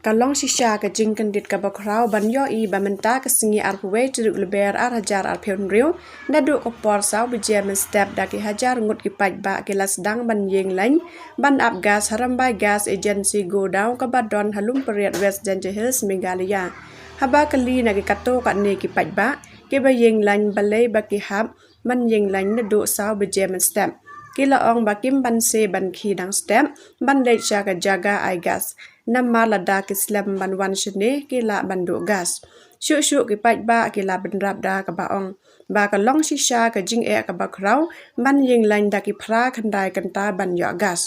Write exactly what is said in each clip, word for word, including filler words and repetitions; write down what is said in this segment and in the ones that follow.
Ka long shisha ka jingkyndit kaba khraw ban ïohi ba mynta ka sngi arphew wei tarik Lber ar hajar arphew hynriew, naduh ka por saw baje mynstep da ki hajar ngut ki paidbah ki la sdang ban ïeng lain ban ap gas ha Rymbai Gas Agency godown kaba don ha Lum Pariat, West Jaintia Hills, Meghalaya. Haba kylli na ki katto katne ki paidbah kiba ïeng lain balei ba ki hap ban ïeng lain naduh saw baje mynstep, ki la ong ba kim banse ban khie dang step ban leit sha ka jaka ai gas, namar lada ki slem ban wan shane ki lah ban duh gas. Shuh shuh ki paidbah ki la bynrap da kaba ong ba ka long shisha ka jingeh kaba khraw ban ïeng lain da ki phra khyndai kynta ban ïoh gas.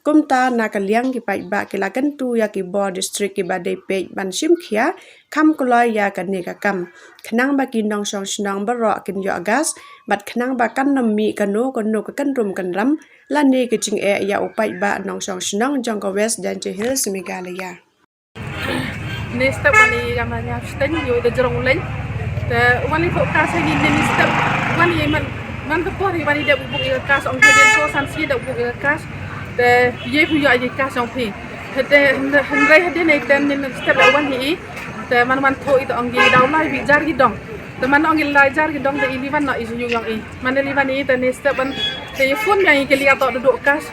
Kumta na ka liang ki paidbah ki la kyntu ïa ki bor district kiba dei peit ban shim khia kham kloi ïa kane ka kam, khnang ba ki nongshong shnong baroh kin ïoh gas, bad khnang ba kan ym mih kano kano ka kynrum kynram lane ka jingeh ïa u paidbah nongshong shnong jong ka West Jaintia Hills, Meghalaya. Mynstep wan i ïa ma ïa shteng ïoh da jrong u lain. Te wan i thoh kas ïa ngi mynstep wan i man, man ka por i wan i dep u buk ïa kas, ong ki dien ko san sngi dep u buk ïa kas. Te ïa phi ïoh ïa kas ong phi. Te hynrei hadien i ten mynstep la wan i. Te man wan thoh i te ong ki daw lai bi jar ki dong. Te man ong ki lai jar ki dong te i li wan noh i ju ïong i. Man i li wan i te mynstep wan te i phone biang i ki li atoh da duh kas.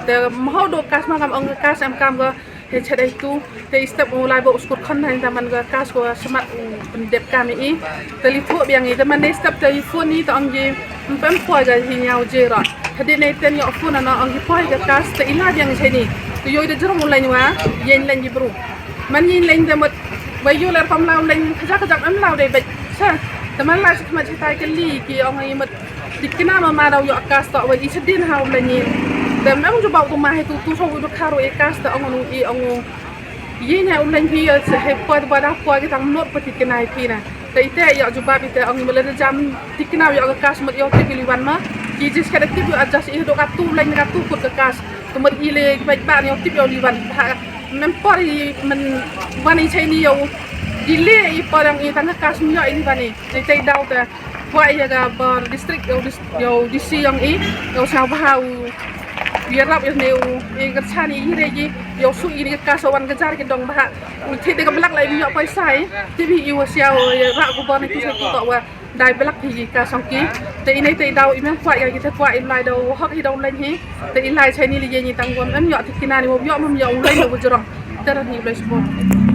Te mho duh kas ma kam ong kas em kam ko. He chet ai tu te i step u lai ba u skur khon na ta man ga kas ko smat u pyndep kam i. Te li thoh biang i te man i step te i phone i te ong ji ym poi ga hi ñiaw je ro. Hadien i ten ïoh phone na ong ji poi ga kas te i la biang i cheni. Te ïoh i te jrong u lain wa ïeng lain ji bru. Man ïeng lain te mut wa ïoh ler pam lau lain kajak kajak em lau dei bek. Sa te man la sik ma chitai ke li ki ong i mut Tikna ma ma daw ïoh kas ta wei i chadien ha u lain. Te mem ju bau tu ma he tu tu so u dukha ro e kas ta ong u i ong u. Ye ne u lain phi se he poi ba da poi ki tang not pa tikna i phi na. Te i te ïoh ju bab i te ong i mele jam tikna ïoh ka kas mat ïoh tip i liwan ma. Ki jis ka da tip ïoh adjust i do ka tu lain ka tu kut ka kas. Tu mat i le ki bai ba ïoh tip ïoh liwan. Ha mem por i men wan i chai ni ïoh. I le i por ong i tang ka kas ïoh i liwan i. Te te daw te. Kwah ïa ka bor district ïa u dis-, ïa u D C ïong i, ïa u sngewbha u ïarap ïa une u, ïa ka chan i re ji, ïa u shu i ka sa wan ka jar ki dong bha. U thit de ka blak lai ïa u poi sai, ti bi i u sia u ïarap ku bor ni tu sa tu to wa dai blak hi ka song ki. Te i nei te i daw i mem kwah ïa ki te kwah i lai daw hok i daw len hi. Te i lai chai ni li ye ni tang wa mem ïa ti kina ni wa ïa mem ïa u lai ïa u jrong. Te ra ni lai sport.